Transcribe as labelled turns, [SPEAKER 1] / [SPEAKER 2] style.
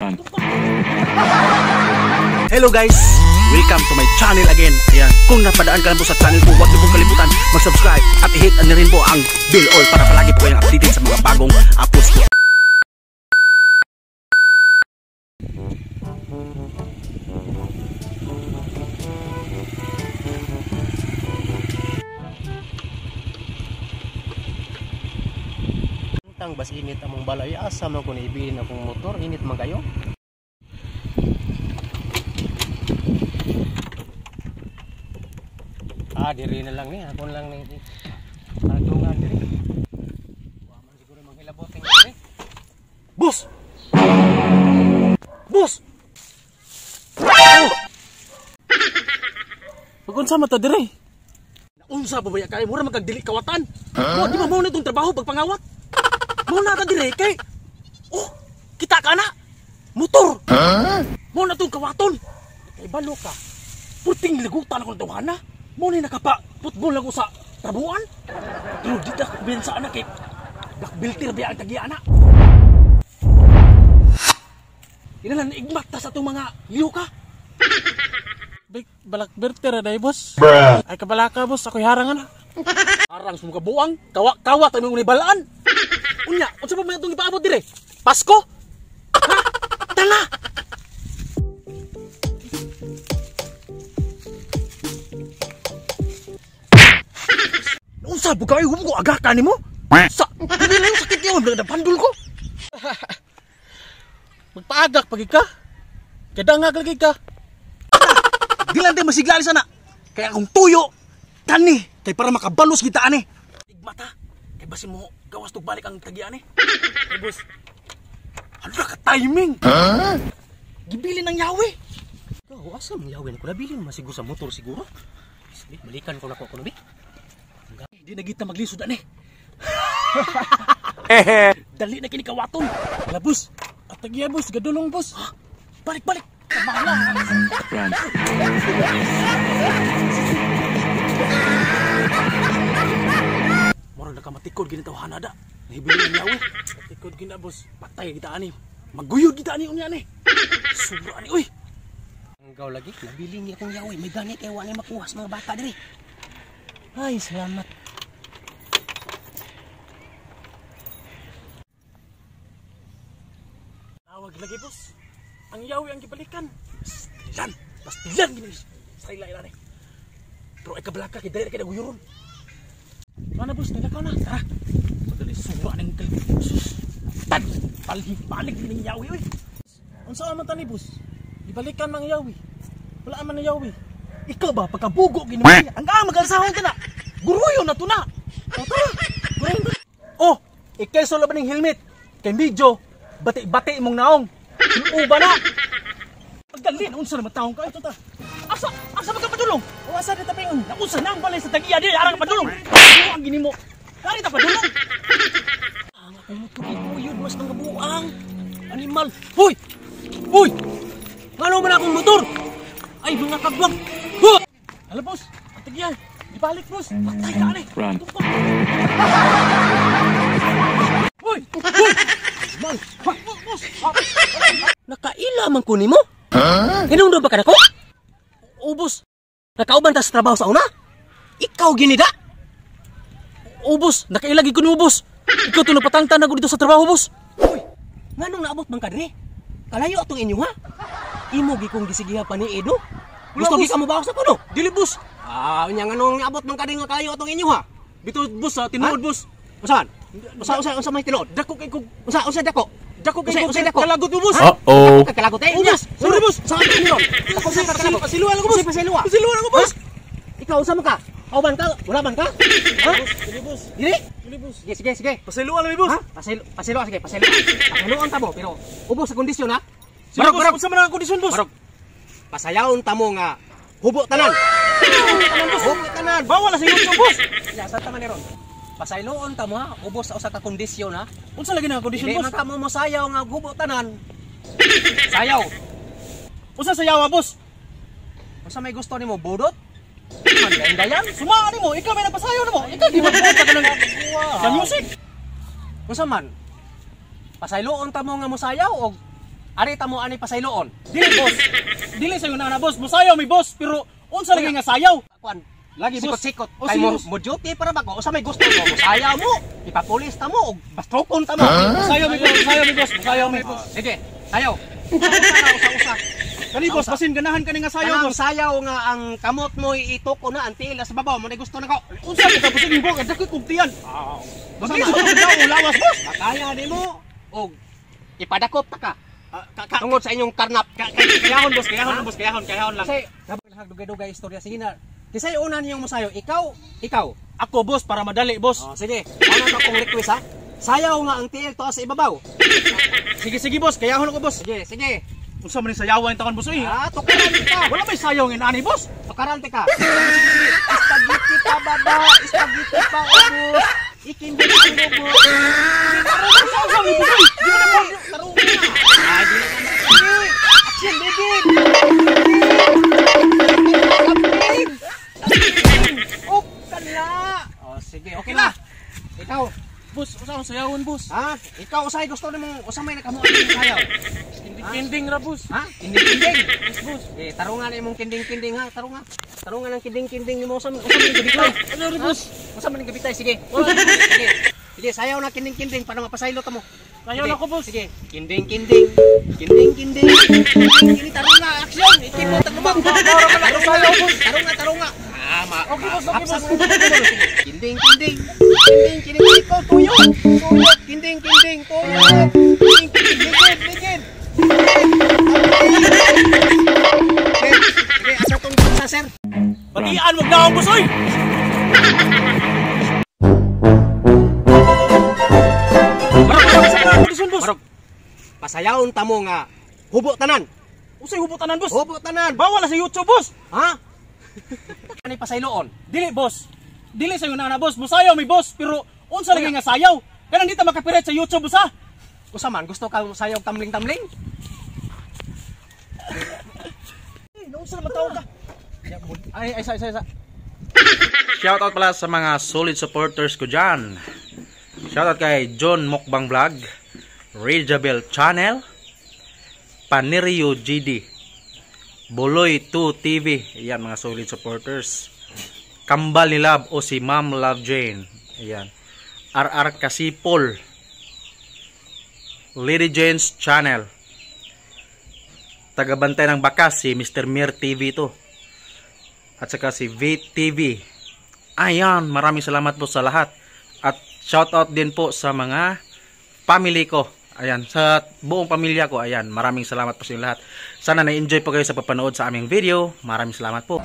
[SPEAKER 1] Run.
[SPEAKER 2] Hello guys! Welcome to my channel again. Ayan, kung napadaan ka lang po sa channel ko, huwag niyo pong kalimutan mag-subscribe at i-hit na rin po ang bell all para palagi po kayong updated sa mga bagong uploads ko.
[SPEAKER 3] Tang bas init among balay, asa man ko niibilin akong motor, init man kayo. Ah, diri na lang ni, ako lang ni. Padungan diri. Wa man siguro manghilabot ning diri.
[SPEAKER 2] Boss! Boss! Oh!
[SPEAKER 4] Magunsa man ta diri?
[SPEAKER 2] Unsa ba baya kay mura man kag dili kawatan? Huh? Di ba mao na itong trabaho pagpangawat? Mao na ta dire kay oh, kita ka na. Motor. Huh? Mao na tong kawaton. Kay balo ka. Purting ligutan ako ng tawhana. Mao ni nakapa football ako sa trabuan. Pero di ta kumpiyansa ana kay black belt ra biya ang tagiya ana. Inalan igmat ta sa atong mga liyo ka.
[SPEAKER 4] Big balak berter ra boss. Ay kabalaka boss, ako'y harang ana.
[SPEAKER 2] Harang sa mga buang, kawa-kawa tayo mong balaan. Unya, unsa pa man itong ipaabot dire? Pasko? Ha? Tala! Unsa bugay mo ko aga ka nimo? Sa dili na yung sakit yun, bandol ko.
[SPEAKER 4] Magpaagak pagi ka. Kadangag lagi ka.
[SPEAKER 2] Di lang tayo masigla sana. Kaya akong tuyo, kani, kay para makabalos kita ani. Igmata, kay basin mo gawas tug balik ang tagian eh.
[SPEAKER 4] Ay boss.
[SPEAKER 2] Hala ka timing. Huh? Gibili ng yawi.
[SPEAKER 3] Ikaw, asa man yawi ko nabilin man siguro sa motor siguro. Sige, balikan ko na ko kuno bi.
[SPEAKER 2] Di na kita maglisod ani. Dali na kini kawaton.
[SPEAKER 4] Hala boss. At tagiya boss, gadulong boss.
[SPEAKER 2] Ha? Balik balik.
[SPEAKER 1] Run.
[SPEAKER 2] Murag nakamatikod gini tawhana da. Nahibili ang yawi.
[SPEAKER 4] Tikod gina boss.
[SPEAKER 2] Patay kita ani. Maguyod kita ani unya ani. Sobra ani uy.
[SPEAKER 3] Anggaw lagi, nabilin ni akong yawi, may gani kay wa ni makuha sa mga bata diri. Ay, salamat.
[SPEAKER 4] Tawag lagi boss. Ang yawi ang gibalikan.
[SPEAKER 2] Pastilan, pastilan gini. Sa ila ila ni. Pero ay kabalaka kay dali na kay naguyuron.
[SPEAKER 4] Mana boss, nilakaw na.
[SPEAKER 2] Tara. Madali sura ning kay sus. Tan, palhi balik gini yawi uy.
[SPEAKER 4] Unsa man tani boss? Gibalikan mang yawi. Wala man ang yawi.
[SPEAKER 2] Ikaw ba pagkabugo gini mo? Ang ang magalsahon ka na. Guruyo na to na. O, tara. Guruyon ta. Oh, ikay solo ba ning helmet? Kay medyo bati-bati imong naong. Sinuba na. Pagdali, unsa naman taong ka ito ta. Asa, asa ba ka padulong?
[SPEAKER 4] O asa di tapingon?
[SPEAKER 2] Naunsa na ang balay sa tagiya di arang padulong. Ano ang gini mo? Kari ta padulong.
[SPEAKER 3] Ang akong motor gibuyod mas mga buang. Animal.
[SPEAKER 2] Hoy! Hoy!
[SPEAKER 3] Ngano man akong motor? Ay mga kagwang. Huh!
[SPEAKER 4] Hala boss, at tagiya. Gibalik boss.
[SPEAKER 2] Patay ka ani.
[SPEAKER 1] Run.
[SPEAKER 2] Hoy! Hoy! Animal! Ha, boss!
[SPEAKER 3] Nakaila man ko nimo? Huh? Hinungdom ba ka nako?
[SPEAKER 2] O boss!
[SPEAKER 3] Nakauban ta sa trabaho sa una? Ikaw ginida?
[SPEAKER 2] O boss! Nakailagi ko nimo boss! Ikaw to napatangtan ako dito sa trabaho boss!
[SPEAKER 3] Uy, nganong naabot man ka diri? Kalayo atong inyo ha? Imo gi kong gisigiha pa ni Edo. Gusto
[SPEAKER 2] Wala,
[SPEAKER 3] gi ka mo bawas ako no?
[SPEAKER 2] Dili boss!
[SPEAKER 3] Ah, unya nganong naabot man ka diri nga kalayo atong inyo ha?
[SPEAKER 2] Bito boss ha, tinuod boss!
[SPEAKER 3] Usahan? Usa usa usa may tinuod?
[SPEAKER 2] Dako kay kog
[SPEAKER 3] Usa usa dako?
[SPEAKER 2] dako kay
[SPEAKER 3] Usa
[SPEAKER 2] kog
[SPEAKER 3] usa dako?
[SPEAKER 2] kalagot mo boss!
[SPEAKER 1] Uh-oh.
[SPEAKER 3] Dako kay kalagot eh.
[SPEAKER 2] O boss! Sorry boss!
[SPEAKER 3] Sa akin ron. Ako sa kalagot.
[SPEAKER 2] Pasiluan ako boss!
[SPEAKER 3] Usa pasiluan.
[SPEAKER 2] Pasiluan ako boss!
[SPEAKER 3] Ikaw usa man ka? Kauban ka? Wala man ka? Ha?
[SPEAKER 4] Dili boss.
[SPEAKER 3] Dili?
[SPEAKER 4] Dili boss.
[SPEAKER 3] Sige sige sige.
[SPEAKER 2] Pasiluan lang boss!
[SPEAKER 3] Ha? Pasilo pasilo sige pasilo. Pasiluan ta mo pero ubos sa kondisyon ha.
[SPEAKER 2] Sige
[SPEAKER 3] Barog
[SPEAKER 2] boss,
[SPEAKER 3] barog.
[SPEAKER 2] unsa man ang kondisyon boss?
[SPEAKER 3] Barog. Pasayawon ta mo nga hubo tanan. Hubo tanan.
[SPEAKER 2] Bawal na sa inyo boss!
[SPEAKER 3] Ya, sa tama ni ron. Pasayloon ta mo ha, ubos sa usa ka kondisyon ha.
[SPEAKER 2] Unsa lagi na ang kondisyon
[SPEAKER 3] Dili
[SPEAKER 2] boss?
[SPEAKER 3] man ka mo mosayaw nga hubo tanan. Sayaw.
[SPEAKER 2] Unsa sa yawa boss?
[SPEAKER 3] Unsa may gusto nimo budot? Man dayan.
[SPEAKER 2] Sumaan nimo, ikaw may nagpasayaw nimo. Ikaw di ba ka ng sa music?
[SPEAKER 3] Unsa man? Pasayloon ta mo nga mosayaw og Ari ta mo ani pasayloon.
[SPEAKER 2] Dili, boss. Dili sa na, boss. Musayaw mi, boss, pero unsa lagi nga sayaw?
[SPEAKER 3] Kuan.
[SPEAKER 2] Lagi, boss.
[SPEAKER 3] Sikot-sikot.
[SPEAKER 2] O,
[SPEAKER 3] Kay
[SPEAKER 2] sige,
[SPEAKER 3] mo,
[SPEAKER 2] boss.
[SPEAKER 3] mo duty para bago. Usa may gusto mo. Musayaw mo. Ipapulis ta mo. Og bastrokon ta mo.
[SPEAKER 2] Musayaw mi, boss. Musayaw mi, boss. Musayaw mi, boss.
[SPEAKER 3] Sige, sayaw. Usa, usa.
[SPEAKER 2] Kani, boss, basin ganahan kani nga sayaw,
[SPEAKER 3] Kanang
[SPEAKER 2] boss.
[SPEAKER 3] sayaw nga ang kamot mo iituko na ang tiil sa babaw mo na gusto nako.
[SPEAKER 2] Unsa kita, boss, ning boss, dako kog tiyan.
[SPEAKER 3] Basta
[SPEAKER 2] Maglisod ko daw lawas, boss.
[SPEAKER 3] Makaya nimo og ipadakop ta ka
[SPEAKER 2] Ah, ka ka
[SPEAKER 3] tungod sa inyong karnap.
[SPEAKER 2] Kayahon, boss, kayahon, boss, kayahon, kayahon lang.
[SPEAKER 3] Kasi nabag dugay-dugay istorya, sige na. Kisay una niyong mosayo, ikaw, ikaw.
[SPEAKER 2] Ako, boss, para madali, boss.
[SPEAKER 3] Oh, sige. Ano na akong request, ha? Sayaw nga ang tiil to sa ibabaw.
[SPEAKER 2] Sige, sige, boss, kayahon ako, boss.
[SPEAKER 3] Sige, sige.
[SPEAKER 2] Unsa man ni sayawan taon, boss, oy?
[SPEAKER 3] Ah, tukaran ka.
[SPEAKER 2] Wala may sayaw ngin ani, boss.
[SPEAKER 3] Tukaran ka. Spaghetti pa baba, spaghetti pa ubos. Ikindi ang ubos.
[SPEAKER 2] Unsa ni, boss, oy? Di mo na mo.
[SPEAKER 3] Tarong na. Ah, di na naman. Sige. Action, baby. Oh, kala. Oh, sige, okay na. Ikaw,
[SPEAKER 4] Boss, usa akong sayawon, boss.
[SPEAKER 3] ha? Ikaw usay gusto nimo usa may nakamuha nimo sayaw.
[SPEAKER 4] Kinding ra, boss.
[SPEAKER 3] Ha? Kinding-kinding. Yes, boss. Eh, tarungan imong kinding-kinding, ha. Tarungan. Tarungan ang kinding-kinding nimo usa usa man gabitay.
[SPEAKER 4] Ano rin, boss?
[SPEAKER 3] Usa man gabitay, sige. Sige. Sige, sayaw na kinding-kinding para mapasaylo ta mo.
[SPEAKER 4] Sayaw
[SPEAKER 3] Sige,
[SPEAKER 4] na ko, boss.
[SPEAKER 3] Sige. Kinding-kinding. Kinding-kinding. Kinding-kinding. Tarunga, action. Itim mo taglubang. Tarunga, boss. Tarunga, tarunga. Ah, ma.
[SPEAKER 4] Okay, boss, okay, boss.
[SPEAKER 3] Kinding-kinding. Kinding-kinding. Ikaw, tuyo. Tuyo. Kinding-kinding. Tuyo. Kinding-kinding. Ligid, ligid. Okay, sige, asa tong sa sir?
[SPEAKER 2] Batian wag na boss, oy. Boss.
[SPEAKER 3] Marog. Pasayawon ta mo nga hubo tanan.
[SPEAKER 2] Usay hubo tanan, boss.
[SPEAKER 3] Hubo tanan.
[SPEAKER 2] Bawal na sa YouTube, boss.
[SPEAKER 3] Ha? Ani pasayloon.
[SPEAKER 2] Dili, boss. Dili sa na, boss. Musayaw mi, boss, pero unsa lagi nga sayaw? Kanang di ta makapiret sa YouTube, boss, ha?
[SPEAKER 3] Usa man gusto ka sayaw tamling-tamling?
[SPEAKER 2] Eh, naunsa naman tawag ka? Ay, ay, isa, isa, isa.
[SPEAKER 5] Shoutout pala sa mga solid supporters ko dyan. Shoutout kay John Mukbang Vlog, Rejabel Channel, Panirio GD, Boloy 2 TV. Ayan, mga solid supporters. Kambal ni Love o si Ma'am Love Jane. Ayan. RR Kasipol, Lady Jane's Channel. Tagabantay ng bakas si Mr. Mir TV to. At saka si VTV. Ayan, maraming salamat po sa lahat. At shoutout din po sa mga family ko. Ayan, sa buong pamilya ko. Ayan, maraming salamat po sa inyo lahat. Sana na-enjoy po kayo sa papanood sa aming video. Maraming salamat po.